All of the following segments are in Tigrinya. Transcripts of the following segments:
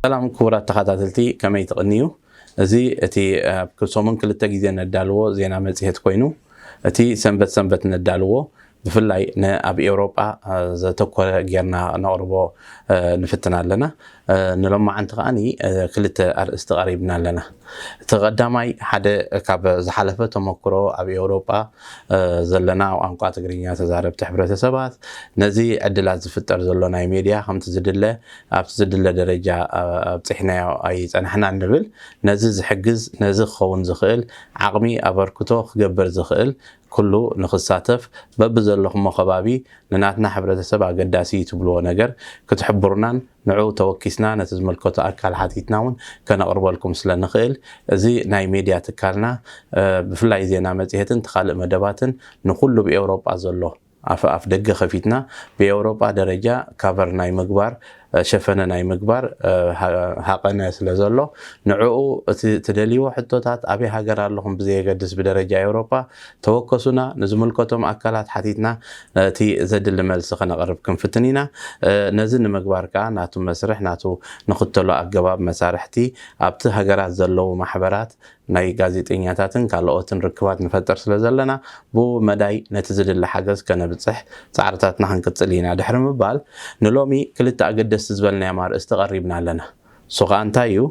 ሰላም ክቡራት ተኸታተልቲ፣ ከመይ ትቕንዩ? እዚ እቲ ኣብ ሰሙን ክልተ ግዜ ነዳልዎ ዜና መጽሔት ኮይኑ፣ እቲ ሰንበት ሰንበት ነዳልዎ ብፍላይ ን-፣ ኣብ ኤውሮጳ፣ እ፣ ዘተኮረ ጌርና ነቕርቦ፣ እ፣ ንፍትን ኣለና። እ፣ ንሎማዓንቲ ከኣኒ፣ እ፣ ክልተ ኣርእስቲ ቀሪብና ኣለና። እቲ ቀዳማይ ሓደ ካብ ዝሓለፈ ተመክሮ ኣብ ኤውሮጳ፣ እ፣ ዘለና ቋንቋ ትግርኛ ተዛረብቲ ሕብረተሰባት ነዚ ዕድላት ዝፍጠር ዘሎ ናይ ሜድያ ከምቲ ዝድለ ኣብቲ ዝድለ ደረጃ፣ እ፣ ኣብጺሕናዮ ኣይጸናሕናን ንብል። ነዚ ዝሕግዝ፣ ነዚ ክኸውን ዝኽእል ዓቕሚ ኣበርክቶ ክገብር ዝኽእል ኩሉ ንኽሳተፍ በብዘለኹሞ ከባቢ ንናትና ሕብረተሰብ ኣገዳሲ እዩ ትብልዎ ነገር ክትሕብሩናን ንዕኡ ተወኪስና ነቲ ዝምልከቶ ኣካል ሓቲትና እውን ከነቕርበልኩም ስለ ንኽእል እዚ ናይ ሜድያ ትካልና፣ እ፣ ብፍላይ ዜና መጽሔትን እቲ ካልእ መደባትን ንኹሉ ብኤውሮጳ ዘሎ ኣፍ፣ ኣፍ ደገ ከፊትና ብኤውሮጳ ደረጃ ካቨር ናይ ምግባር፣ እ፣ ሸፈነ ናይ ምግባር፣ እ፣ ሃ-፣ ሃቐነ ስለ ዘሎ ንዕኡ እቲ ትደልይዎ ሕቶታት ኣበይ ሃገር ኣለኹም ብዘየገድስ ብደረጃ ኤውሮጳ ተወከሱና፣ ንዝምልከቶም ኣካላት ሓቲትና እቲ ዘድሊ መልሲ ከነቕርብ ክንፍትን ኢና። እ፣ ነዚ ንምግባር ከኣ ናቱ መስርሕ፣ ናቱ ንኽተሎ ኣገባብ መሳርሕቲ ኣብቲ ሃገራት ዘለዉ ማሕበራት ናይ ጋዜጠኛታትን ካልኦትን ርክባት ንፈጥር ስለ ዘለና ብኡ መዳይ ነቲ ዝድለ ሓገዝ ከነብጽሕ ጻዕርታትና ክንቅጽል ኢና ድሕሪ ምባል ንሎሚ ክልተ ኣገደስቲ ዝበልናዮም ኣርእስቲ ቀሪብና ኣለና። እሱ ኸኣ እንታይ እዩ?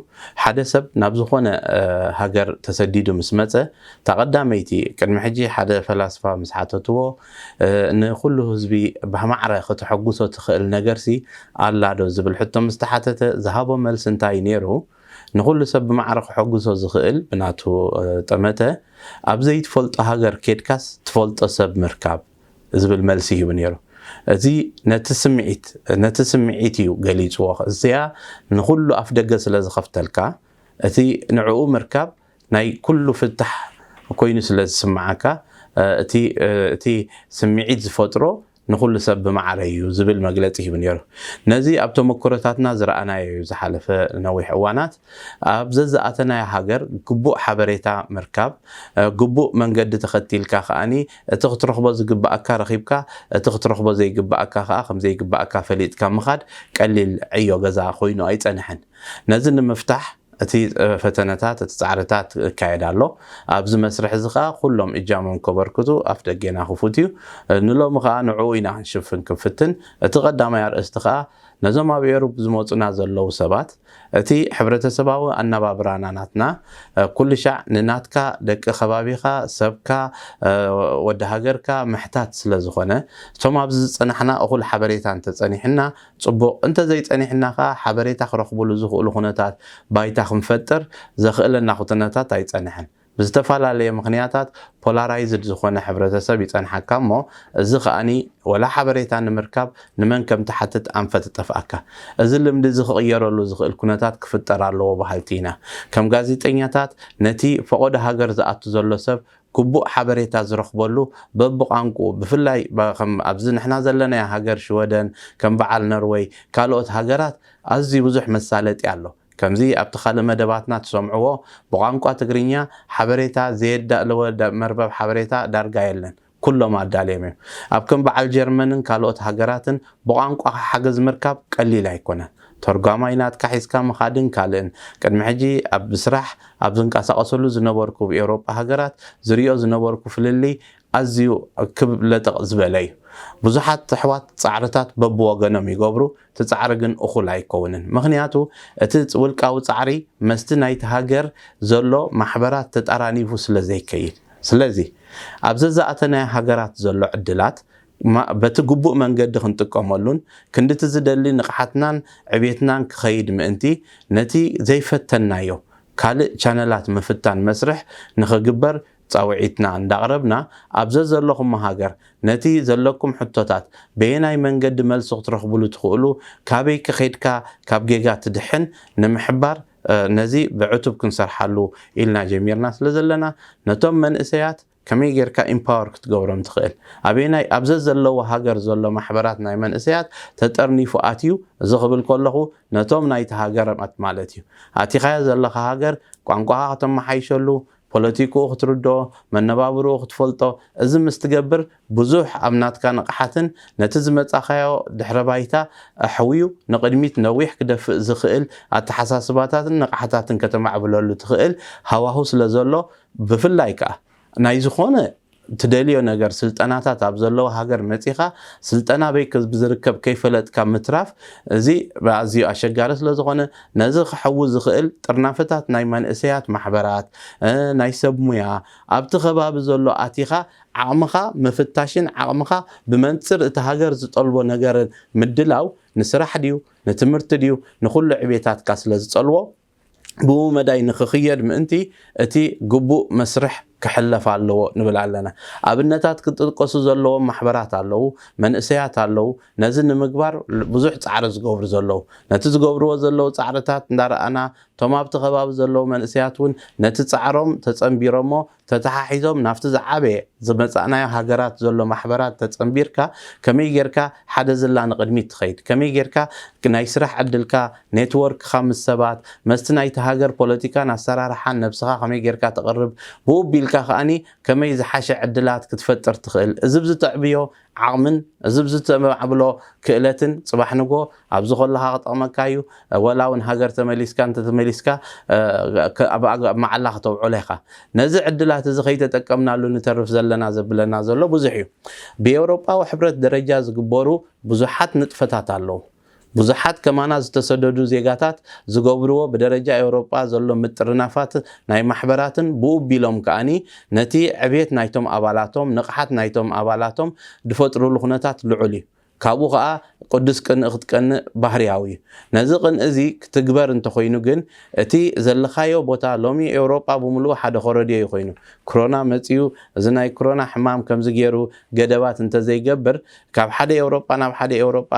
ሓደ ሰብ ናብ ዝኾነ፣ እ፣ ሃገር ተሰዲዱ ምስ መጸ፣ እታ ቀዳመይቲ ቅድሚ ሕጂ ሓደ ፈላስፋ ምስ ሓተትዎ፣ እ፣ ንኹሉ ህዝቢ ብማዕረ ከተሐጉሶ ትኽእል ነገርሲ ኣላ ዶ ዝብል ሕቶ ምስ ተሓተተ፣ ዝሃቦ መልሲ እንታይ እዩ ነይሩ? ንኹሉ ሰብ ብማዕረ ከሐጉሶ ዝኽእል ብናቱ፣ እ፣ ጠመተ፣ ኣብ ዘይትፈልጦ ሃገር ኬድካስ ትፈልጦ ሰብ ምርካብ ዝብል መልሲ ሂቡ ነይሩ። እዚ ነቲ ስምዒት፣ ነቲ ስምዒት እዩ ገሊጽዎ። እዚኣ ንኹሉ ኣፍ ደገ ስለ ዝኸፍተልካ፣ እቲ ንዕኡ ምርካብ ናይ ኩሉ ፍታሕ ኮይኑ ስለ ዝስምዓካ፣ እ፣ እቲ፣ እ፣ እቲ ስምዒት ዝፈጥሮ ንኹሉ ሰብ ብማዕረ እዩ ዝብል መግለጺ ሂቡ ነይሩ። ነዚ ኣብ ተመክሮታትና ዝረኣናዮ እዩ ዝሓለፈ ነዊሕ እዋናት። ኣብ ዘዝኣተናዮ ሃገር ግቡእ ሓበሬታ ምርካብ፣ እ፣ ግቡእ መንገዲ ተኸቲልካ ከኣኒ እቲ ክትረኽቦ ዝግብኣካ ረኺብካ፣ እቲ ክትረኽቦ ዘይግብኣካ ከኣ ከም ዘይግብኣካ ፈሊጥካ ምኻድ ቀሊል ዕዮ ገዛ ኮይኑ ኣይጸንሐን። ነዚ ንምፍታሕ እቲ፣ እ፣ ፈተነታት፣ እቲ ጻዕርታት ይካየድ ኣሎ። ኣብዚ መስርሕ እዚ ከኣ ኩሎም እጃሞም ከበርክቱ ኣፍ ደጌና ክፉት እዩ። እ፣ ንሎሚ ከኣ ንዕኡ ኢና ክንሽፍን ክንፍትን። እቲ ቀዳማይ ኣርእስቲ ከኣ ነዞም ኣብ ኤውሮፕ ዝመጹና ዘለዉ ሰባት፣ እቲ ሕብረተሰባዊ ኣነባብራና ናትና፣ እ፣ ኩሉ ሻዕ ንናትካ፣ ደቂ ከባቢኻ፣ ሰብካ፣ እ፣ ወዲ ሃገርካ ምሕታት ስለ ዝኾነ፣ እቶም ኣብዚ ዝጸናሕና እኹል ሓበሬታ እንተጸኒሕና ጽቡቕ፣ እንተዘይጸኒሕና ከኣ ሓበሬታ ክረኽብሉ ዝኽእሉ ኩነታት ባይታ ክንፈጥር ዘኽእለና ኩነታት ኣይጸንሐን። ብዝተፈላለየ ምኽንያታት ፖላራይዝድ ዝኾነ ሕብረተሰብ ይጸንሓካ እሞ፣ እዚ ከኣኒ ወላ ሓበሬታ ንምርካብ ንመን ከም ትሓትት ኣንፈት ይጠፍኣካ። እዚ ልምዲ እዚ ክቕየረሉ ዝኽእል ኩነታት ክፍጠር ኣለዎ በሃልቲ ኢና። ከም ጋዜጠኛታት ነቲ ፈቖዶ ሃገር ዝኣቱ ዘሎ ሰብ ግቡእ ሓበሬታ ዝረኽበሉ በብቋንቁኡ፣ ብፍላይ ባ-፣ ከም ኣብዚ ንሕና ዘለናዮ ሃገር ሽወደን፣ ከም በዓል ነርወይ፣ ካልኦት ሃገራት ኣዝዩ ብዙሕ መሳለጢ ኣሎ። ከምዚ ኣብቲ ካልእ መደባትና ትሰምዕዎ፣ ብቋንቋ ትግርኛ ሓበሬታ ዘየዳለወ ዳ-፣ መርበብ ሓበሬታ ዳርጋ የለን። ኩሎም ኣዳልዮም እዮም። ኣብ ከም በዓል ጀርመንን ካልኦት ሃገራትን ብቋንቋኻ ሓገዝ ምርካብ ቀሊል ኣይኮነን። ተርጓማይ ናትካ ሒዝካ ምኻድን ካልእን። ቅድሚ ሕጂ ኣብ ስራሕ ኣብ ዝንቀሳቐሰሉ ዝነበርኩ ብኤውሮጳ ሃገራት ዝሪኦ ዝነበርኩ ፍልልይ ኣዝዩ ክብ ለጠቕ ዝበለ እዩ። ብዙሓት ኣሕዋት ጻዕርታት በብወገኖም ይገብሩ፣ እቲ ጻዕሪ ግን እኹል ኣይከውንን። ምኽንያቱ እቲ ውልቃዊ ጻዕሪ መስቲ ናይቲ ሃገር ዘሎ ማሕበራት ተጣራኒፉ ስለ ዘይከይድ። ስለዚ ኣብ ዘዝኣተናዮ ሃገራት ዘሎ ዕድላት ማ-፣ በቲ ግቡእ መንገዲ ክንጥቀመሉን ክንድቲ ዝደሊ ንቕሓትናን ዕቤትናን ክኸይድ ምእንቲ ነቲ ዘይፈተንናዮ ካልእ ቻነላት ምፍታን መስርሕ ንኽግበር ጻውዒትና እንዳቕረብና፣ ኣብ ዘዘለኹሞ ሃገር ነቲ ዘለኩም ሕቶታት በየናይ መንገዲ መልሲ ክትረኽብሉ ትኽእሉ፣ ካበይ ከ ኸይድካ ካብ ጌጋ ትድሕን ንምሕባር፣ እ፣ ነዚ ብዕቱብ ክንሰርሓሉ ኢልና ጀሚርና ስለ ዘለና፣ ነቶም መንእሰያት ከመይ ጌርካ ኢምፓወር ክትገብሮም ትኽእል፣ ኣበየናይ ኣብ ዘዘለዎ ሃገር ዘሎ ማሕበራት ናይ መንእሰያት ተጠርኒፉ ኣትዩ፣ እዚ ክብል ከለኹ ነቶም ናይቲ ሃገራት ማለት እዩ። ኣቲኻዮ ዘለኻ ሃገር ቋንቋኻ ከተመሓይሸሉ፣ ፖለቲክኡ ክትርድኦ፣ መነባብርኡ ክትፈልጦ፣ እዚ ምስ ትገብር ብዙሕ ኣብ ናትካ ንቕሓትን ነቲ ዝመጻኻዮ ድሕረ ባይታ ኣሕውዩ ንቕድሚት ነዊሕ ክደፍእ ዝኽእል ኣተሓሳስባታትን ንቕሓታትን ከተማዕብለሉ ትኽእል ሃዋሁ ስለ ዘሎ፣ ብፍላይ ከኣ ናይ ዝኾነ ትደልዮ ነገር ስልጠናታት ኣብ ዘለዎ ሃገር መጺኻ ስልጠና በይ ዝርከብ ከይፈለጥካ ምትራፍ፣ እዚ ኣዝዩ ኣሸጋሪ ስለ ዝኾነ፣ ነዚ ክሕውዝ ዝኽእል ጥርናፈታት ናይ መንእሰያት ማሕበራት፣ ናይ ሰብ ሙያ፣ ኣብቲ ከባቢ ዘሎ ኣቲኻ ዓቕምኻ ምፍታሽን ዓቕምኻ ብመንጽር እቲ ሃገር ዝጠልቦ ነገርን ምድላው፣ ንስራሕ ድዩ ንትምህርቲ ድዩ ንኹሉ ዕቤታትካ ስለ ዝጸልዎ፣ ብኡ መዳይ ንኽኽየድ ምእንቲ እቲ ግቡእ መስርሕ ክሕለፍ ኣለዎ ንብል ኣለና። ኣብነታት ክጥቀሱ ዘለዎም ማሕበራት ኣለዉ፣ መንእሰያት ኣለዉ። ነዚ ንምግባር ብዙሕ ጻዕሪ ዝገብሩ ዘለዉ፣ ነቲ ዝገብርዎ ዘለዉ ጻዕርታት እንዳረኣና፣ እቶም ኣብቲ ከባቢ ዘለዉ መንእሰያት እውን ነቲ ጻዕሮም ተጸንቢሮሞ ተተሓሒዞም ናብቲ ዝዓበየ ዝመጻእናዮ ሃገራት ዘሎ ማሕበራት ተጸንቢርካ፣ ከመይ ጌርካ ሓደ ዝላ ንቕድሚት ትኸይድ፣ ከመይ ጌርካ ናይ ስራሕ ዕድልካ፣ ኔትወርክካ ምስ ሰባት፣ መስቲ ናይቲ ሃገር ፖለቲካን ኣሰራርሓን ነብስኻ ከመይ ጌርካ ተቕርብ፣ ብኡ ቢልካ ከኣኒ ከመይ ዝሓሸ ዕድላት ክትፈጥር ትኽእል፣ እዚ ብዝተዕብዮ ዓቕምን እዚ ብዝተማዕብሎ ክእለትን ጽባሕ ንጎ ኣብዚ ከለኻ ክጠቕመካ እዩ። ወላ እውን ሃገር ተመሊስካ እንተተመሊስካ ኣብ መዓላ ከተውዕሎ ኢኻ። ነዚ ዕድላት እዚ ከይተጠቀምናሉ ንተርፍ ዘለና ዘብለና ዘሎ ብዙሕ እዩ። ብኤውሮጳዊ ሕብረት ደረጃ ዝግበሩ ብዙሓት ንጥፈታት ኣለዉ። ብዙሓት ከማና ዝተሰደዱ ዜጋታት ዝገብርዎ ብደረጃ ኤውሮጳ ዘሎ ምጥርናፋት ናይ ማሕበራትን ብኡ ቢሎም ከኣኒ ነቲ ዕቤት ናይቶም ኣባላቶም ንቕሓት ናይቶም ኣባላቶም ዝፈጥሩሉ ኩነታት ልዑል እዩ። ካብኡ ከኣ ቅዱስ ቅንኢ ክትቀንእ ባህርያዊ እዩ። ነዚ ቅንኢ እዚ ክትግበር እንተኾይኑ ግን እቲ ዘለኻዮ ቦታ ሎሚ ኤውሮጳ ብምሉኡ ሓደ ኮረድዮ እዩ ኮይኑ። ክሮና መጺኡ እዚ ናይ ክሮና ሕማም ከምዚ ገይሩ ገደባት እንተዘይገብር ካብ ሓደ ኤውሮጳ ናብ ሓደ ኤውሮጳ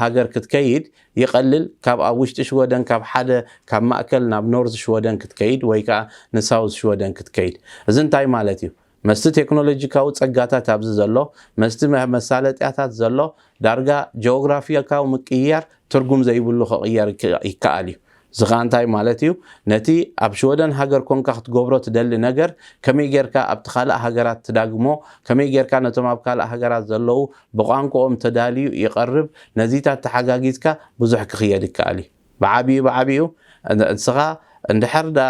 ሃገር ክትከይድ ይቐልል ካብ ኣብ ውሽጢ ሽወደን ካብ ሓደ ካብ ማእከል ናብ ኖርዝ ሽወደን ክትከይድ ወይ ከዓ ንሳውዝ ሽወደን ክትከይድ። እዚ እንታይ ማለት እዩ? መስቲ ቴክኖሎጂካዊ ጸጋታት ኣብዚ ዘሎ መስቲ መሳለጥያታት ዘሎ ዳርጋ ጂኦግራፊካዊ ምቅይያር ትርጉም ዘይብሉ ክቕየር ይከኣል እዩ። እዚ ከዓ እንታይ ማለት እዩ? ነቲ ኣብ ሽወደን ሃገር ኮንካ ክትገብሮ ትደሊ ነገር ከመይ ጌርካ ኣብቲ ካልእ ሃገራት ትዳግሞ፣ ከመይ ጌርካ ነቶም ኣብ ካልእ ሃገራት ዘለዉ ብቋንቋኦም ተዳልዩ ይቐርብ፣ ነዚታት ተሓጋጊዝካ ብዙሕ ክኽየድ ይከኣል እዩ። ብዓብዩ ብዓብዩ ንስኻ እንድሕር ዳ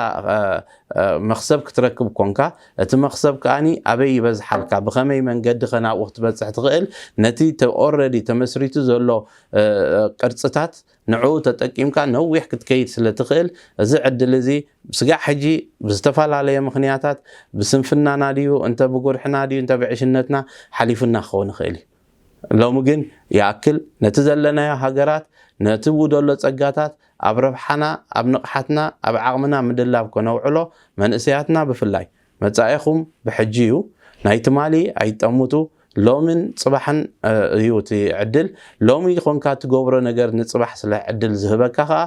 መኽሰብ ክትረክብ ኮንካ እቲ መኽሰብ ከኣኒ ኣበይ ይበዝሓልካ፣ ብኸመይ መንገዲ ከ ናብኡ ክትበፅሕ ትኽእል፣ ነቲ ኦረዲ ተመስሪቱ ዘሎ ቅርፅታት ንዕኡ ተጠቂምካ ነዊሕ ክትከይድ ስለ ትኽእል፣ እዚ ዕድል እዚ ስጋዕ ሕጂ ብዝተፈላለየ ምኽንያታት ብስንፍናና ድዩ እንተ ብጉርሕና ድዩ እንተ ብዕሽነትና ሓሊፉና ክኸውን ይኽእል እዩ። ሎሚ ግን ይኣክል ነቲ ዘለናዮ ሃገራት ነቲ ብኡ ዘሎ ጸጋታት ኣብ ረብሓና ኣብ ንቕሓትና ኣብ ዓቕምና ምድላብ ከነውዕሎ መንእሰያትና ብፍላይ መጻኢኹም ብሕጂ እዩ። ናይ ትማሊ ኣይትጠምቱ። ሎምን ጽባሕን እዩ እቲ ዕድል። ሎሚ ኮንካ ትገብሮ ነገር ንጽባሕ ስለ ዕድል ዝህበካ ከኣ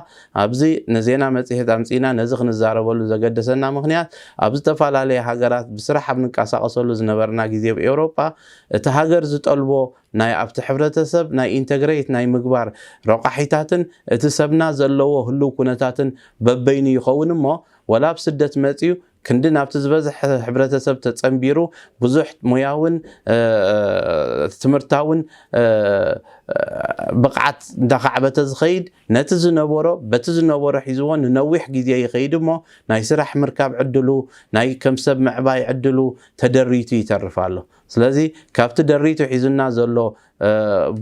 ኣብዚ ንዜና መጽሔት ኣምጺእና ነዚ ክንዛረበሉ ዘገደሰና ምኽንያት ኣብ ዝተፈላለየ ሃገራት ብስራሕ ኣብ ንንቀሳቐሰሉ ዝነበርና ግዜ ኣብ ኤውሮጳ እቲ ሃገር ዝጠልቦ ናይ ኣብቲ ሕብረተሰብ ናይ ኢንተግሬት ናይ ምግባር ረቋሒታትን እቲ ሰብና ዘለዎ ህልው ኩነታትን በበይኑ ይኸውን እሞ ወላ ኣብ ስደት መጽዩ ክንዲ ናብቲ ዝበዝሕ ሕብረተሰብ ተጸንቢሩ ብዙሕ ሞያውን ትምህርታውን ብቕዓት እንዳኻዕበተ ዝኸይድ ነቲ ዝነበሮ በቲ ዝነበሮ ሒዝዎ ንነዊሕ ግዜ ይኸይድ እሞ ናይ ስራሕ ምርካብ ዕድሉ ናይ ከም ሰብ ምዕባይ ዕድሉ ተደሪቱ ይተርፍ ኣሎ። ስለዚ ካብቲ ደሪቱ ሒዙና ዘሎ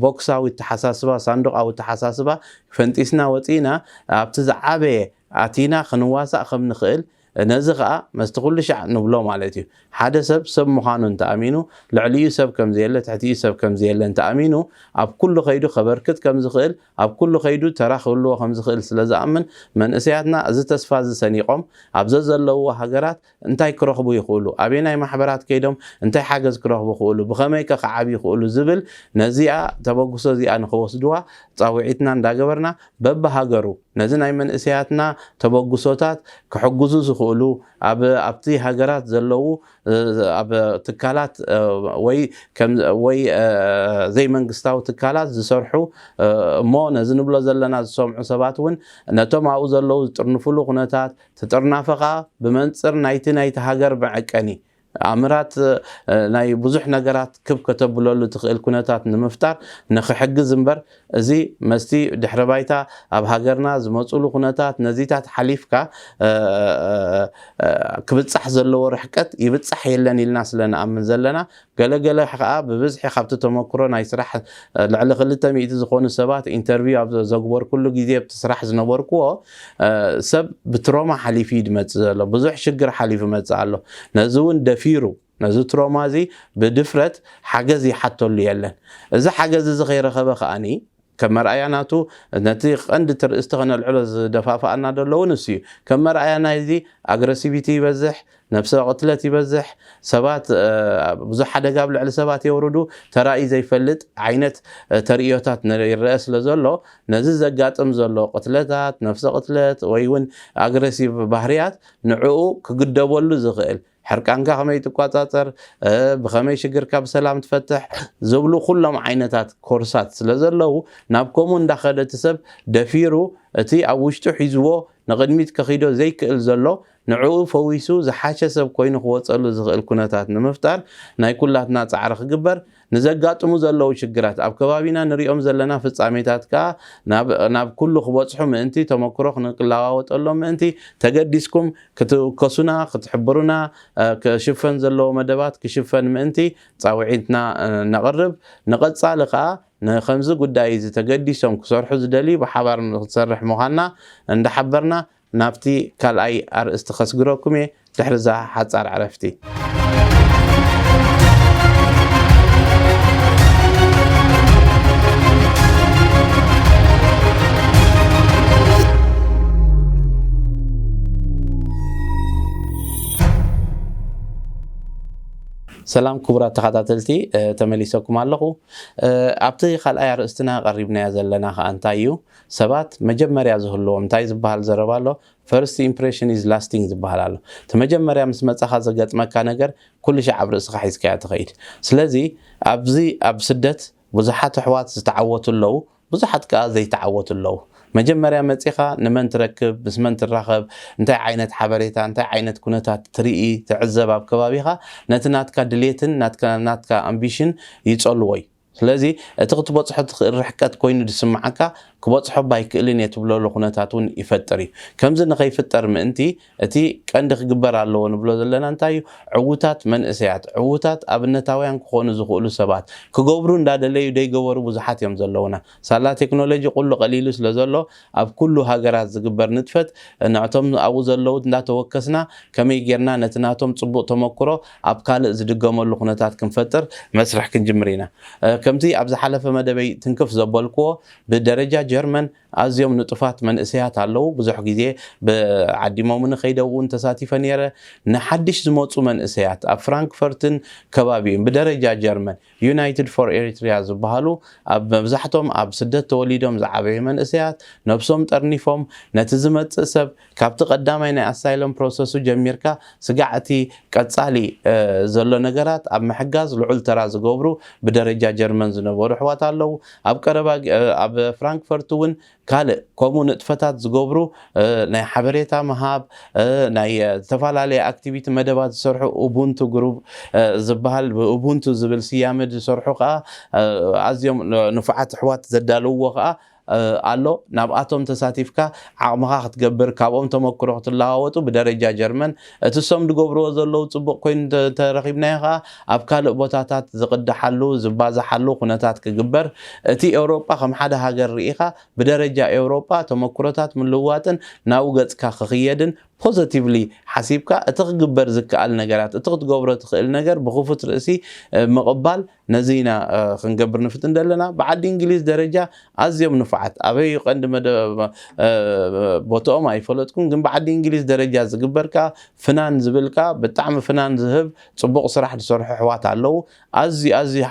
ቦክሳዊ ተሓሳስባ ሳንዱቓዊ ተሓሳስባ ፈንጢስና ወፂና ኣብቲ ዝዓበየ ኣቲና ክንዋሳእ ከም ንኽእል ነዚ ከዓ መስቲ ኩሉ ሻዕ ንብሎ ማለት እዩ። ሓደ ሰብ ሰብ ምዃኑ እንተኣሚኑ ልዕሊኡ ሰብ ከም ዘየለ ትሕቲኡ ሰብ ከም ዘየለ እንተኣሚኑ ኣብ ኩሉ ከይዱ ከበርክት ከም ዝኽእል ኣብ ኩሉ ከይዱ ተራ ክህልዎ ከም ዝኽእል ስለ ዝኣምን መንእሰያትና እዚ ተስፋ እዚ ሰኒቖም ኣብ ዘዘለውዎ ሃገራት እንታይ ክረኽቡ ይኽእሉ፣ ኣበየናይ ማሕበራት ከይዶም እንታይ ሓገዝ ክረኽቡ ይኽእሉ፣ ብኸመይ ከ ክዓብዩ ይኽእሉ ዝብል ነዚኣ ተበግሶ እዚኣ ንኽወስድዋ ፃውዒትና እንዳገበርና በብሃገሩ ነዚ ናይ መንእሰያትና ተበግሶታት ክሕግዙ ዝኽእሉ ሉ ኣብ ኣብቲ ሃገራት ዘለዉ ኣብ ትካላት ወይ ከም ወይ ዘይመንግስታዊ ትካላት ዝሰርሑ እሞ ነዚ ንብሎ ዘለና ዝሰምዑ ሰባት እውን ነቶም ኣብኡ ዘለዉ ዝጥርንፍሉ ኩነታት ትጥርናፈ ከዓ ብመንፅር ናይቲ ናይቲ ሃገር መዐቀኒ ኣምራት ናይ ብዙሕ ነገራት ክብ ከተብለሉ ትኽእል ኩነታት ንምፍጣር ንክሕግዝ እምበር እዚ መስቲ ድሕረ ባይታ ኣብ ሃገርና ዝመፅሉ ኩነታት ነዚታት ሓሊፍካ ክብፃሕ ዘለዎ ርሕቀት ይብፃሕ የለን ኢልና ስለ ንኣምን ዘለና ገለገለ ከዓ ብብዝሒ ካብቲ ተመክሮ ናይ ስራሕ ልዕሊ ክልተ ሚእቲ ዝኾኑ ሰባት ኢንተርቪው ኣብ ዘግበርኩሉ ግዜ ኣብቲ ስራሕ ዝነበርክዎ ሰብ ብትሮማ ሓሊፉ እዩ ዝመፅእ ዘሎ ብዙሕ ሽግር ሓሊፉ መፅእ ኣሎ ነዚ እውን ደፊሩ ነዚ ትሮማ እዚ ብድፍረት ሓገዝ ይሓተሉ የለን እዚ ሓገዝ እዚ ከይረኸበ ከዓኒ ከም መርኣያ ናቱ ነቲ ቀንዲ ትርእስቲ ከነልዕሎ ዝደፋፍኣና ዘሎ እውን እሱ እዩ ከም መርኣያ ናይዚ ኣግረሲቪቲ ይበዝሕ ነብሰ ቅትለት ይበዝሕ ሰባት ብዙሕ ሓደጋ ኣብ ልዕሊ ሰባት የውርዱ ተራእዩ ዘይፈልጥ ዓይነት ተርእዮታት ይረአ ስለ ዘሎ ነዚ ዘጋጥም ዘሎ ቅትለታት ነብሰ ቅትለት ወይ እውን ኣግረሲቭ ባህርያት ንዕኡ ክግደበሉ ዝኽእል ሕርቃንካ ከመይ ትቋጻጸር ብኸመይ ሽግርካ ብሰላም ትፈትሕ ዝብሉ ኩሎም ዓይነታት ኮርሳት ስለ ዘለዉ ናብ ከምኡ እንዳኸደ እቲ ሰብ ደፊሩ እቲ ኣብ ውሽጡ ሒዝዎ ንቕድሚት ከኺዶ ዘይክእል ዘሎ ንዕኡ ፈዊሱ ዝሓሸ ሰብ ኮይኑ ክወፀሉ ዝኽእል ኩነታት ንምፍጣር ናይ ኩላትና ፃዕሪ ክግበር ንዘጋጥሙ ዘለዉ ሽግራት ኣብ ከባቢና ንሪኦም ዘለና ፍጻሜታት ከኣ ናብ ኩሉ ክበጽሑ ምእንቲ ተመክሮ ክንለዋወጠሎም ምእንቲ ተገዲስኩም ክትውከሱና ክትሕብሩና ክሽፈን ዘለዎ መደባት ክሽፈን ምእንቲ ጻውዒትና ነቕርብ ንቐጻሊ ከኣ ንከምዚ ጉዳይ እዚ ተገዲሶም ክሰርሑ ዝደልዩ ብሓባር ክንሰርሕ ምዃንና እንዳሓበርና ናብቲ ካልኣይ ኣርእስቲ ከስግረኩም እየ ድሕሪ እዛ ሓጻር ዕረፍቲ። ሰላም ክቡራት ተኸታተልቲ ተመሊሰኩም ኣለኹ ኣብቲ ካልኣይ ኣርእስትና ቀሪብናዮ ዘለና ከዓ እንታይ እዩ ሰባት መጀመርያ ዝህልዎም እንታይ ዝበሃል ዘረባ ኣሎ first impression is lasting ዝበሃል ኣሎ እቲ መጀመርያ ምስ መፃኻ ዘገጥመካ ነገር ኩሉ ሻዕ ኣብ ርእስኻ ሒዝካዮ ትኸይድ ስለዚ ኣብዚ ኣብ ስደት ብዙሓት ኣሕዋት ዝተዓወቱ ኣለዉ ብዙሓት ከዓ ዘይተዓወቱ ኣለዉ መጀመርያ መፂኻ ንመን ትረክብ ምስ መን ትራኸብ እንታይ ዓይነት ሓበሬታ እንታይ ዓይነት ኩነታት ትርኢ ትዕዘብ ኣብ ከባቢኻ ነቲ ናትካ ድሌትን ናትካ ኣምቢሽን ይፀልዎ እዩ ስለዚ እቲ ክትበፅሖ ትኽእል ርሕቀት ኮይኑ ዝስምዓካ ክበፅሖ ባይክእልን እየ ትብለሉ ኩነታት እውን ይፈጥር እዩ ከምዚ ንኸይፍጠር ምእንቲ እቲ ቀንዲ ክግበር ኣለዎ ንብሎ ዘለና እንታይ እዩ ዕዉታት መንእሰያት ዕዉታት ኣብነታውያን ክኾኑ ዝኽእሉ ሰባት ክገብሩ እንዳደለዩ ደይገበሩ ብዙሓት እዮም ዘለውና ሳላ ቴክኖሎጂ ቁሉ ቀሊሉ ስለ ዘሎ ኣብ ኩሉ ሃገራት ዝግበር ንጥፈት ንዕቶም ኣብኡ ዘለዉ እንዳተወከስና ከመይ ጌርና ነቲ ናቶም ፅቡቕ ተመክሮ ኣብ ካልእ ዝድገመሉ ኩነታት ክንፈጥር መስርሕ ክንጅምር ኢና ከምቲ ኣብ ዝሓለፈ መደበይ ትንክፍ ዘበልክዎ ብደረጃ ጀርመን ኣዝዮም ንጡፋት መንእሰያት ኣለዉ ብዙሕ ግዜ ብዓዲሞም ንኸይደው እውን ተሳቲፈ ነይረ ንሓድሽ ዝመፁ መንእሰያት ኣብ ፍራንክፈርትን ከባቢኡን ብደረጃ ጀርመን United for Eritrea ዝበሃሉ ኣብ መብዛሕቶም ኣብ ስደት ተወሊዶም ዝዓበዩ መንእሰያት ነብሶም ጠርኒፎም ነቲ ዝመፅእ ሰብ ካብቲ ቀዳማይ ናይ ኣሳይሎም ፕሮሰሱ ጀሚርካ ስጋዕ እቲ ቀፃሊ ዘሎ ነገራት ኣብ ምሕጋዝ ልዑል ተራ ዝገብሩ ብደረጃ ጀርመን ዝነበሩ ኣሕዋት ኣለዉ ኣብ ቀረባ ኣብ ፍራንክፈርት እውን ካልእ ከምኡ ንጥፈታት ዝገብሩ ናይ ሓበሬታ ምሃብ ናይ ዝተፈላለየ ኣክቲቪቲ መደባት ዝሰርሑ ኡቡንቱ ግሩብ ዝበሃል ብኡቡንቱ ዝብል ስያመ ዝሰርሑ ከዓ ኣዝዮም ንፉዓት ኣሕዋት ዘዳለውዎ ከዓ ኣሎ ናብኣቶም ተሳቲፍካ ዓቕምኻ ክትገብር ካብኦም ተመክሮ ክትለዋወጡ ብደረጃ ጀርመን እቲ ሶም ዝገብርዎ ዘለዉ ፅቡቕ ኮይኑ ተረኺብናዮ ከዓ ኣብ ካልእ ቦታታት ዝቕድሓሉ ዝባዛሓሉ ኩነታት ክግበር እቲ ኤውሮጳ ከም ሓደ ሃገር ርኢኻ ብደረጃ ኤውሮጳ ተመክሮታት ምልውዋጥን ናብኡ ገፅካ ክኽየድን positively ሓሲብካ እቲ ክግበር ዝከኣል ነገራት እቲ ክትገብሮ ትኽእል ነገር ብክፉት ርእሲ ምቕባል ነዚ ኢና ክንገብር ንፍትን ዘለና ብዓዲ እንግሊዝ ደረጃ ኣዝዮም ንፉዓት ኣበይ ቀንዲ ቦትኦም ኣይፈለጥኩን ግን ብዓዲ እንግሊዝ ደረጃ ዝግበር ከዓ ፍናን ዝብል ከዓ ብጣዕሚ ፍናን ዝህብ ፅቡቕ ስራሕ ዝሰርሑ ኣሕዋት ኣለዉ ኣዝዩ ኣዝዩ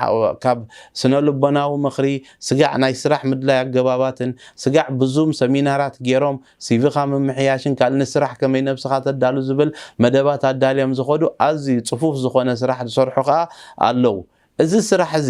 ካብ ስነ ልቦናዊ ምኽሪ ስጋዕ ናይ ስራሕ ምድላይ ኣገባባትን ስጋዕ ብዙም ሰሚናራት ገይሮም ሲቪኻ ምምሕያሽን ካልእ ንስራሕ ከም ከመይ ነብስኻ ተዳሉ ዝብል መደባት ኣዳልዮም ዝኸዱ ኣዝዩ ጽፉፍ ዝኾነ ስራሕ ዝሰርሑ ከኣ ኣለዉ። እዚ ስራሕ እዚ፣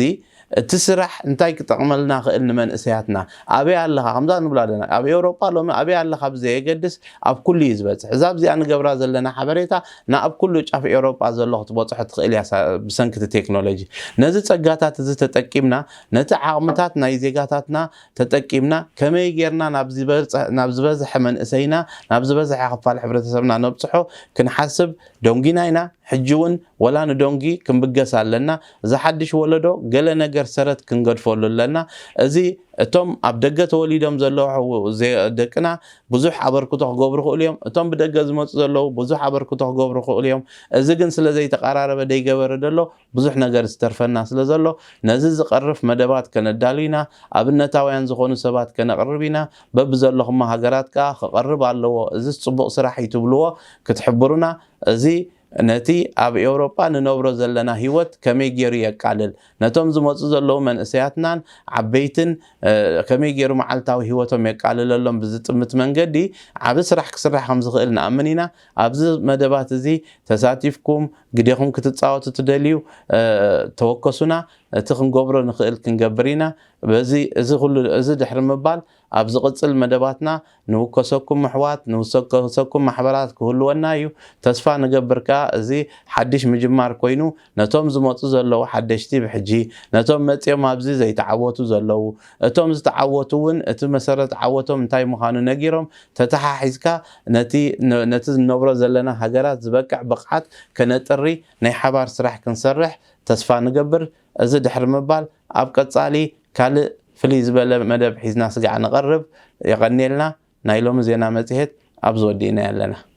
እቲ ስራሕ እንታይ ክጠቕመልና ክእል ንመንእሰያትና? ኣበይ ኣለኻ? ከምዛ ንብላ ኣለና። ኣብ ኤውሮጳ ሎሚ ኣበይ ኣለኻ ብዘየገድስ ኣብ ኩሉ እዩ ዝበጽሕ። እዛ ኣብዚኣ ንገብራ ዘለና ሓበሬታ ንኣብ ኩሉ ጫፍ ኤውሮጳ ዘሎ ክትበጽሖ ትኽእል እያ፣ ሳ-፣ ብሰንኪ እቲ ቴክኖሎጂ። ነዚ ጸጋታት እዚ ተጠቂምና፣ ነቲ ዓቕምታት ናይ ዜጋታትና ተጠቂምና፣ ከመይ ጌርና ናብ ዝበጽ-፣ ናብ ዝበዝሐ መንእሰይና፣ ናብ ዝበዝሐ ክፋል ሕብረተሰብና ነብጽሖ ክንሓስብ ደንጊና ኢና። ሕጂ እውን ወላ ንደንጊ ክንብገስ ኣለና። እዚ ሓድሽ ወለዶ ገለ ነገር ሰረት ክንገድፈሉ ኣለና። እዚ እቶም ኣብ ደገ ተወሊዶም ዘለዉ ዜ-፣ ደቅና ብዙሕ ኣበርክቶ ክገብሩ ይኽእሉ እዮም። እቶም ብደገ ዝመጹ ዘለዉ ብዙሕ ኣበርክቶ ክገብሩ ይኽእሉ እዮም። እዚ ግን ስለ ዘይተቐራረበ ደይገበረ ደሎ ብዙሕ ነገር ዝተርፈና ስለ ዘሎ፣ ነዚ ዝቐርፍ መደባት ከነዳሉ ኢና። ኣብነታውያን ዝኾኑ ሰባት ከነቕርብ ኢና። በብዘለኹሞ ሃገራት ከኣ ክቐርብ ኣለዎ። እዚስ ጽቡቕ ስራሕ እዩ ትብልዎ ክትሕብሩና፣ እዚ ነቲ ኣብ ኤውሮጳ ንነብሮ ዘለና ህይወት ከመይ ገይሩ የቃልል፣ ነቶም ዝመጹ ዘለዉ መንእሰያትናን ዓበይትን፣ እ፣ ከመይ ገይሩ መዓልታዊ ህይወቶም የቃልለሎም ብዝጥምት መንገዲ ዓቢ ስራሕ ክስራሕ ከም ዝኽእል ንኣምን ኢና። ኣብዚ መደባት እዚ ተሳቲፍኩም ግዴኹም ክትጻወቱ ትደልዩ፣ እ፣ ተወከሱና። እቲ ክንገብሮ ንኽእል ክንገብር ኢና። በዚ፣ እዚ ኩሉ፣ እዚ ድሕሪ ምባል፣ ኣብ ዝቕጽል መደባትና ንውከሰኩም ኣሕዋት፣ ንውከሰኩም ማሕበራት ክህልወና እዩ። ተስፋ ንገብር ከኣ እዚ ሓድሽ ምጅማር ኮይኑ፣ ነቶም ዝመጹ ዘለዉ ሓደሽቲ ብሕጂ፣ ነቶም መጺኦም ኣብዚ ዘይተዓወቱ ዘለዉ፣ እቶም ዝተዓወቱ እውን እቲ መሰረት ዓወቶም እንታይ ምዃኑ ነጊሮም፣ ተተሓሒዝካ ነቲ፣ ነ-፣ ነቲ ንነብሮ ዘለና ሃገራት ዝበቅዕ ብቕዓት ከነጥሪ ናይ ሓባር ስራሕ ክንሰርሕ ተስፋ ንገብር። እዚ ድሕሪ ምባል፣ ኣብ ቀጻሊ ካልእ ፍልይ ዝበለ መደብ ሒዝና ስጋዕ ንቐርብ። የቐንየልና። ናይ ሎሚ ዜና መጽሔት ኣብዚ ወዲእናዮ ኣለና።